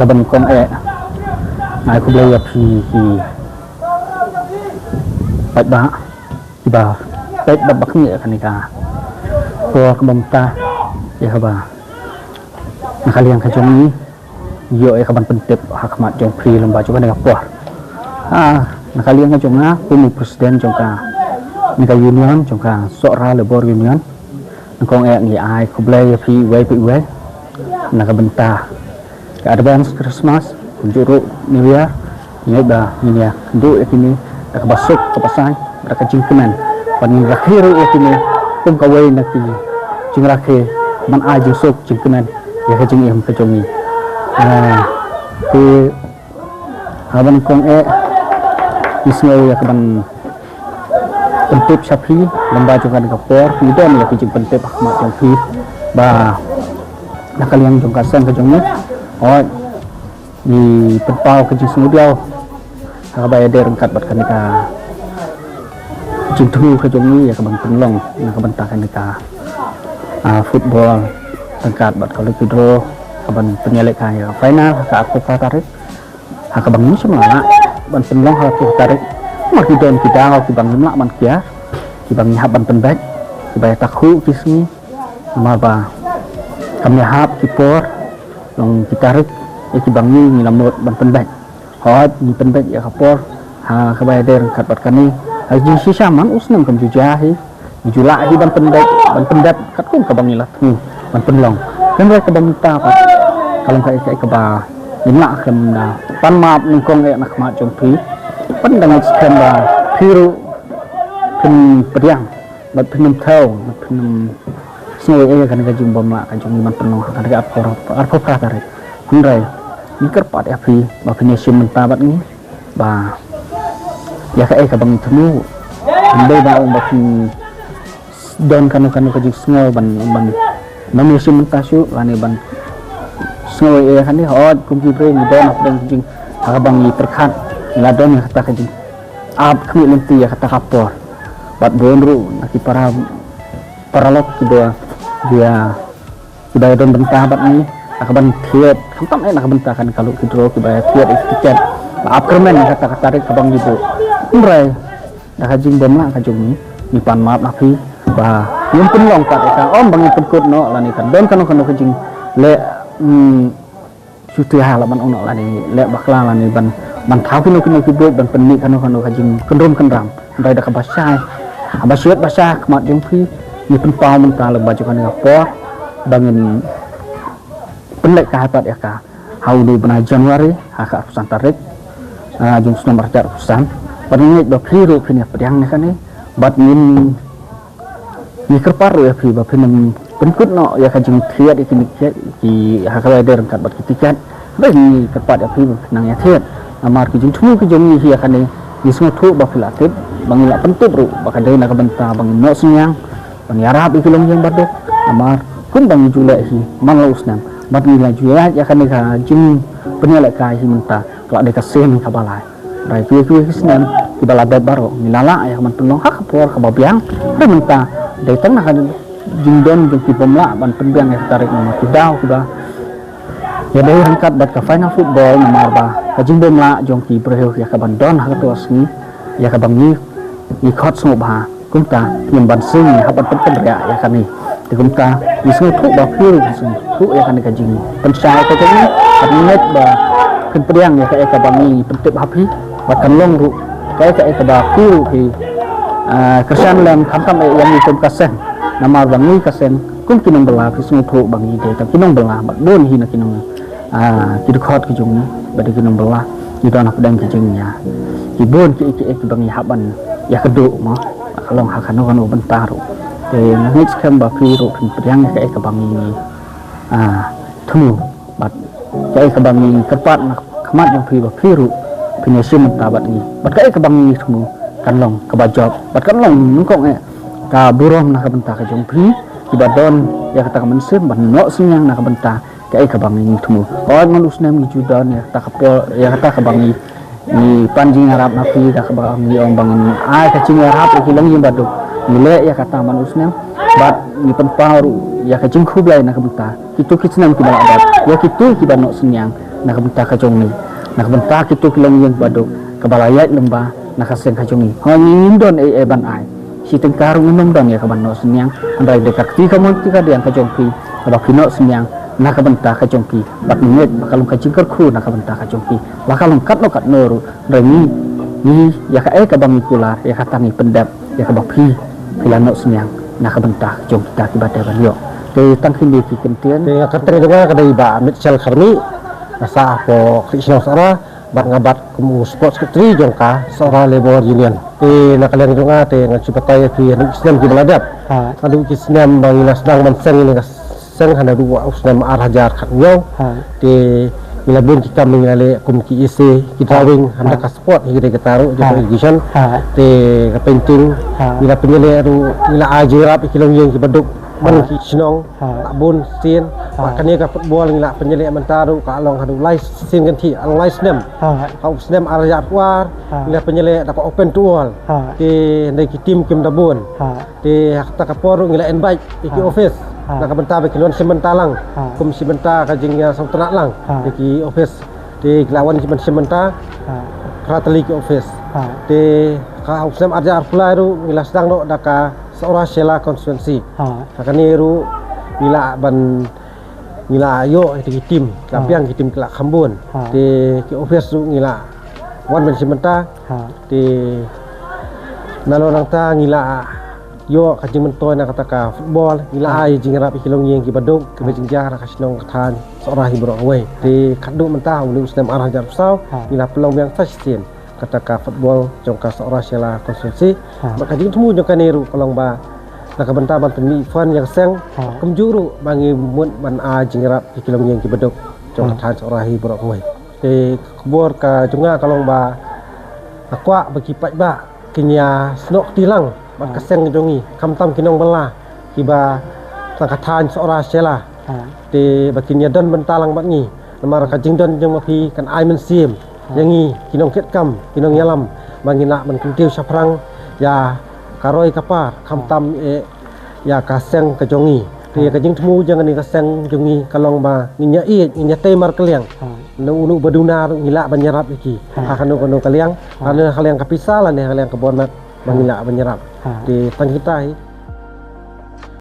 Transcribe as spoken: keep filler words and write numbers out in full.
Kaba nyngkong eh, nga ai khublei ïa phi ki paidbah kiba peit bad ba khmih ïa kane ka por kaba mynta, ïa kaba na ka liang ka jong ngi ïoh ïa kaban pyntip ha khmat jong phi lyngba jong kane ka por. Ah, na ka liang ka jong nga kum u president jong kane ka union, jong ka Sohra Labour Union, nyngkong eh ngi ai khublei ïa phi uwei pa uwei na ka bynta ka advance Christmas, kumjuh ruh New Year. Ngi ba ngin ïa kynduh ïa kine da kaba suk kaba saiñ, da ka jingkmen, ban ngin rakhe ruh ïa kine kum kawei na ki jingrakhe ban ai jingsuk jingkmen ïa ka jingim ka jong ngi. Ah, te haba nyngkong eh ngi sngew ïa kaban pyntip sha phi lyngba jong kane ka por, ngi don ïa ka jingpyntip ha khmat jong phi ba na ka liang jong ka seng ka jong ngi, hooid, ngi pynpaw ka jingsngewdiaw ha kaba ïadei ryngkat bad kane ka jingthmu ka jong ngi ïa kaban pynlong na ka bynta kane ka, ah, football ryngkat bad ka lucky draw, kaban pynïalehkai ïa ka final ha ka arphew phra tarik, ha kaba ngi shim la lah ban pynlong ha ka arphew tarik. Namar ki don ki daw kiba ngim lah ban kiar, kiba ngi hap ban pynbeit, kiba ïatakhuh ki sngi, namar ba kam ïahap ki por, long ki tarik ïa kiba ngi, ngi la mut ban pynbeit. Hooid, ngi pynbeit ïa ka por ha kaba ïadei ryngkat bad kane. Ha jingshisha man u snem kam ju jia hi, ngi ju lah hi ban pynbeit, ban pyndep katkum kaba ngi la thmu ban pynlong. Hynrei kaba mynta pat ka long kaei kaei kaba ngim lah khlem da pan map nyngkong eh na khmat jong phi. Ban da ngeit skhem ba phi ruh phin pdiang bad phin ym thew bad phin ym sngew ïa kane ka jingbymlah ka jong ngi ban pynlong ha kane ka arphew, arphew phra tarik. Hynrei ngi kyrpad ïa phi ba phin ïashim bynta bad ngi ba ïa kaei kaba ngi thmu, ym dei ba ong ba phin don kano kano ka jingsngew ban, ban, ban ïashim bynta shuh lane ban sngew ïa kane. Hooid, kum ki briew ngi don hapdeng ka jing, ha kaba ngi pyrkhat, ngi la don ïa kata ka jingap khmih lynti ïa kata ka por. Bad bun ruh na ki para, paralok kiba, kiba, kiba ïadon bynta bad ngi ha kaban thied, khamtam eh na ka bynta kane ka lucky draw, kiba ïathied ïa ki tiket, ba ap kyrmen ïa kata ka tarik kaba ngi buh. Hynrei da ka jingbymlah ka jong ngi, ngi pan map na phi ba ngim pynlong pat ïa ka, ym ba ngin pynkut noh lane kan don kano kano ka jingleh, hmm, shu tih ha la ban ong noh lane leh bakla lane ban, ban thaw kino kino ki buit, ban pynmih kano kano ka jingkyndrum kyndram. Hynrei da kaba shai, haba shait ba shai ha khmat jong phi, ngi pynpaw mynta lyngba jong kane ka por ba ngin pynlehkai pat ïa ka ha une u bnai January ha ka arphew san tarik, ah, jong u snem arhajar arphew san. Bad ngi ngeit ba phi ruh phin ïa pdiang ïa kane, bad ngin, ngi kyrpad ruh ïa phi ba phin ym pynkut noh ïa ka jingthied ïa kine ki, ki, ha kaba ïadei ryngkat bad ki tiket. Hynrei ngi kyrpad ïa phi ba phin nang ïathied. Namar ki jingthmu ki jong ngi hi ïa kane, ngi sngewthuh ba phi la tip, ba ngi la pyntip ruh ba ka dei na ka bynta ba ngin noh synñiang, ban ïarap ïa ki longïing baduk. Namar kumba ngi ju leh hi man la u snem, bad ngi la ju ïaid ïa kane ka jingpynïalehkai hi mynta ka la dei ka sien kaba lai. Hynrei kiwei kiwei ki snem kiba la dep baroh ngi la lah ïa ka ban pynlong ha ka por kaba biang. Hynrei mynta dei tang na ka jingdon jong ki bym lah ban pynbiang ïa ka tarik namar ki daw kiba ïadei ryngkat bad ka final football, namar ba ka jingbymlah jong ki briew ïa ka ban don ha kato ka sngi ïa kaba ngi, ngi khot sngewbha. Kumta ngim ban sngewthuh haba pynriah ïa kane. Te kumta ngi sngewthuh ba phi ruh phi sngewthuh ïa kane ka jingpynshai ka jong ngi. Bad ngi ngeit ba phin pdiang ïa kaei kaba ngi pyntip ha phi. Bad kan long ruh kaei kaei kaba phi ruh phi, ah, kyrshan lem khamtam eh ïa ngi kum ka seng. Namar ba ngi ka seng kum ki nongbylla, phi sngewthuh ba ngi dei tang ki nongbylla bad bun hi na ki nong, ah, ki dkhot ki jong ngi ba dei ki nongbylla. Ngi don hapdeng ki jingïa, ki bun kiei kiei kiba ngi hap ban ïakynduh mo, ka long ha kano kano bynta ruh. Te nga ngeit skhem ba phi ruh phin pdiang ïa kaei kaba ngi, ah, thmu, bad kaei kaba ngi kyrpad na khmat jong phi ba phi ruh phin ïashim bynta bad ngi, bad kaei kaba ngi thmu kan long kaba jop bad kan long nyngkong eh ka burom na ka bynta ka jong phi kiba don ïa kata ka mynsiem ban noh synñiang na ka bynta kaei kaba ngi thmu. Hooid, man u snem ngi ju don ïa kata ka por, ïa kata kaba ngi, ngi pan jingïarap na phi da kaba ngi ong ba ngin ai ka jingïarap ïa ki longïing baduk. Ngi leh ïa kata man u snem bad ngi pynpaw ruh ïa ka jingkhublei na ka bynta kito ki snem kiba la dep ïa kito kiba noh synñiang Na ka bynta ka jong ngi, na ka bynta kito ki longïing baduk kaba la ïaid lyngba na ka seng ka jong ngi. Hooid, ngim don ei ei ban ai. Shi tyngka ruh ngim don ïa ka ban noh synñiang. Hynrei dei ka kti kamon kti kadiang ka jong phi kaba phi noh synñiang na ka bynta ka jong ki. Bad ngeit ba ka long ka jingkyrkhu na ka bynta ka jong ki. La ka long katno katno ruh, hynrei ngi, ngi ïa kaei kaba ngi kular, ïa kata ngi pyndep, ïa kaba phi, phi la noh synñiang na ka bynta ka jong kita kiba dei ban ïoh. Te tang kine ki kyntien. Te ka kyrteng jong nga ka dei Bah Mitchell Kharmi, nga sah hapoh Khlieh Shnong Sohra, bad nga bat kum u sports secretary jong ka Sohra Labour Union. Te na ka liang jong nga te ngan shu batai ïa phi haduh ki snem kiba la dep. Ha. Haduh ki snem ba ngi la sdang ban seng ïa ka seng, ha naduh u snem ar hajar khathynñiew. Ha. Te ngi la bun ki kam ngi la leh kum ki essay, ki drawing, ha, ha, ka sport, hi ki dei kita ruh jong, ha, education. Ha. Te ka painting, ha, ngi la pynïaleh ruh, ngi la ai jingïarap ïa ki longïing kiba duk, ha, man ki shnong, ha, la bun sien. Ha. Bad kane ka football ngi la pynïaleh mynta ruh ka long haduh lai sien kynthih, ka long lai snem. Ha. Ha u snem ar hajar arphew ar, ha, ngi la pynïaleh da ka open to all. Ha. Te hynrei ki team kim da bun. Ha. Te ha kata ka por ruh ngi la invite ïa ki, ha, office, ha, na ka bynta ba kin wan shim bynta lang. Ha. Kum shim bynta ka jingïasngewtynnat lang, ha, ïa ki office. Te ki la wan shim bynta, ha, phra tylli ki office. Ha. Te ha u snem ar hajar arphew lai ruh ngi la sdang noh da ka Sohra Shella constituency. Ha. Ha kane ruh ngi la ban, ngi la ïoh ïa ki team, ki la, ha, biang ki team ki la kham bun. Ha. Te ki office ruh ngi la wan ban shim bynta. Ha. Te nalor nangta ngi la ïoh ka jingmyntoi na kata ka football, ngi la, ha, ai jingïarap ïa ki longïing kiba duk, kiba, ha, jingjia na ka shnong ka thaiñ Sohra hi baroh kawei. Te khadduh mynta ha une u snem ar hajar arphew saw, ha, ngi la pynlong biang sa shisien kata ka football jong ka Sohra Shella constituency. Ha. Bad ka jingthmu jong kane ruh ka long ba na ka bynta ban pynmih fund ïa ka seng, ha, kumjuh ruh ba ngi mut ban ai jingïarap ïa ki longïing kiba duk jong, ha, ka thaiñ Sohra hi baroh kawei. Te ka khubor ka jong nga ka long ba nga kwah ba ki paidbah kin ïasnoh kti lang bad, ha, ka seng jong ngi, khamtam ki nongbylla kiba na ka thaiñ Sohra Shella. Ha. Te ba kin ïadon bynta lang bad ngi. Namar ka jingdon jong ma phi kan ai mynsiem, ha, ïa ngi ki nongkitkam, ki nongïalam, ba ngin lah ban kyntiew shaphrang ïa ka roi ka par, ha, khamtam eh ïa ka seng ka jong ngi. Te, ha, ïa ka jingthmu jong kane ka seng jong ngi ka long ba ngin ïa ïeit, ngin ïa tei markylliang. Ha. Uno uno ba duna ruh ngi lah ban ïarap ïa ki. Ha. Ha kano kano ka liang, ha, lane ha ka liang ka pisa lane ha ka liang ka bor met ba, ha, ngi lah ban ïarap. Ha. Te tang kita hi.